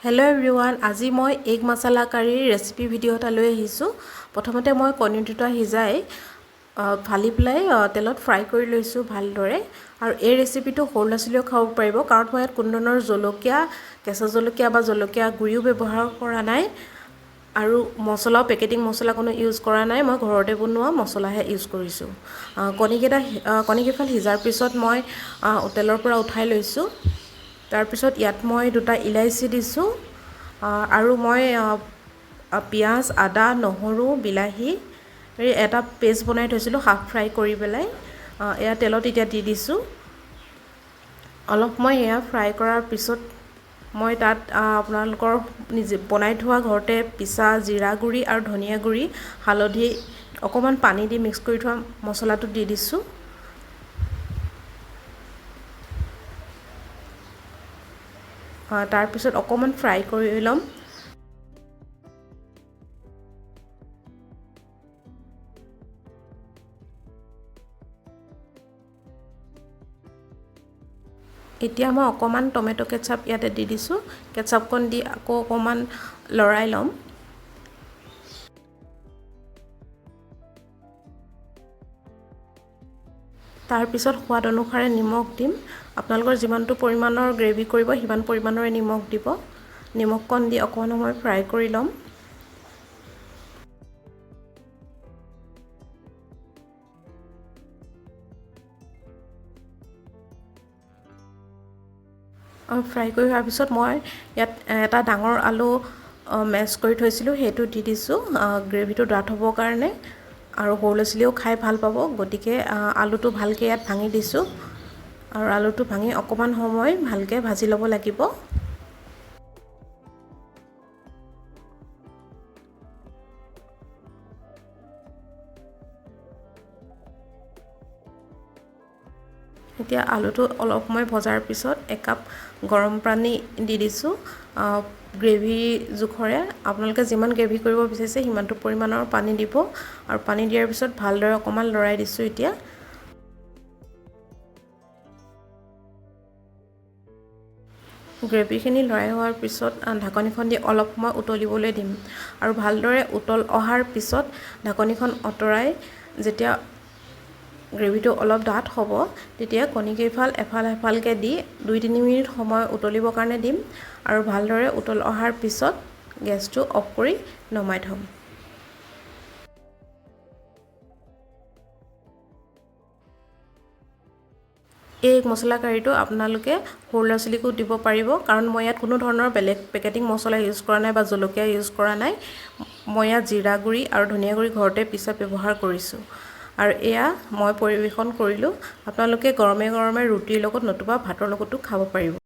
Hello' everyone, আজি মই egg মছলা কাৰীৰ ৰেচিপি ভিডিঅ' এটা লৈ আহিছোঁ। প্ৰথমতে মই কণী দুটা সিজাই ফালি পেলাই তেলত ফ্ৰাই কৰি লৈছোঁ ভালদৰে। আৰু এই ৰেচিপিটো সৰু ল'ৰা ছোৱালীয়েও খাব পাৰিব, কাৰণ মই ইয়াত কোনো ধৰণৰ জলকীয়া, কেঁচা জলকীয়া বা জলকীয়া গুড়িও ব্যৱহাৰ কৰা নাই আৰু মছলাও, পেকেটিং মছলা কোনো ইউজ কৰা নাই। মই ঘৰতে বনোৱা মছলাহে ইউজ কৰিছোঁ। কণীকেইফাল সিজাৰ পিছত মই তেলৰ পৰা উঠাই লৈছোঁ। তাৰপিছত ইয়াত মই দুটা ইলাচি দিছোঁ আৰু মই পিঁয়াজ, আদা, নহৰু, বিলাহী এটা পেষ্ট বনাই থৈছিলোঁ হাফ ফ্ৰাই কৰি পেলাই, এয়া তেলত এতিয়া দি দিছোঁ। অলপ মই এয়া ফ্ৰাই কৰাৰ পিছত মই তাত আপোনালোকৰ নিজে বনাই থোৱা ঘৰতে পিছা জিৰা গুড়ি আৰু ধনিয়া গুড়ি, হালধি, অকণমান পানী দি মিক্স কৰি থোৱা মছলাটো দি দিছোঁ। তাৰপিছত অকণমান ফ্ৰাই কৰি ল'ম। এতিয়া মই অকণমান টমেট' কেটচাপ ইয়াতে দি দিছোঁ। কেটচাপকণ দি আকৌ অকণমান লৰাই ল'ম। তাৰপিছত সোৱাদ অনুসাৰে নিমখ দিম। আপোনালোকৰ যিমানটো পৰিমাণৰ গ্ৰেভি কৰিব সিমান পৰিমাণৰে নিমখ দিব। নিমখকণ দি অকণমান সময় ফ্ৰাই কৰি ল'ম। ফ্ৰাই কৰি হোৱাৰ পিছত মই ইয়াত এটা ডাঙৰ আলু মেছ কৰি থৈছিলোঁ, সেইটো দি দিছোঁ গ্ৰেভিটো ডাঠ হ'বৰ কাৰণে আৰু সৰু ল'ৰা ছোৱালীয়েও খাই ভাল পাব, গতিকে আলুটো ভালকৈ ইয়াত ভাঙি দিছোঁ। আৰু আলুটো ভাঙি অকণমান সময় ভালকৈ ভাজি ল'ব লাগিব। এতিয়া আলুটো অলপ সময় ভজাৰ পিছত একাপ গৰম পানী দি দিছোঁ গ্ৰেভি জোখৰে। আপোনালোকে যিমান গ্ৰেভি কৰিব বিচাৰিছে সিমানটো পৰিমাণৰ পানী দিব। আৰু পানী দিয়াৰ পিছত ভালদৰে অকণমান লৰাই দিছোঁ। এতিয়া গ্ৰেভিখিনি লৰাই হোৱাৰ পিছত ঢাকনিখন দি অলপ সময় উতলিবলৈ দিম। আৰু ভালদৰে উতল অহাৰ পিছত ঢাকনিখন আঁতৰাই যেতিয়া গ্ৰেভিটো অলপ ডাঠ হ'ব, তেতিয়া কণীকেইফাল এফাল এফালকৈ দি 2-3 মিনিট সময় উতলিবৰ কাৰণে দিম। আৰু ভালদৰে উতল অহাৰ পিছত গেছটো অফ কৰি নমাই থ'ম। এই মছলা কাৰীটো আপোনালোকে সৰু ল'ৰা ছোৱালীকো দিব পাৰিব, কাৰণ মই ইয়াত কোনো ধৰণৰ বেলেগ পেকেটিং মছলা ইউজ কৰা নাই বা জলকীয়া ইউজ কৰা নাই। মই ইয়াত জিৰা গুড়ি আৰু ধনিয়া গুড়ি ঘৰতে পিছা ব্যৱহাৰ কৰিছোঁ। আৰু এয়া মই পৰিৱেশন কৰিলোঁ। আপোনালোকে গৰমে গৰমে ৰুটিৰ লগত নতুবা ভাতৰ লগতো খাব পাৰিব।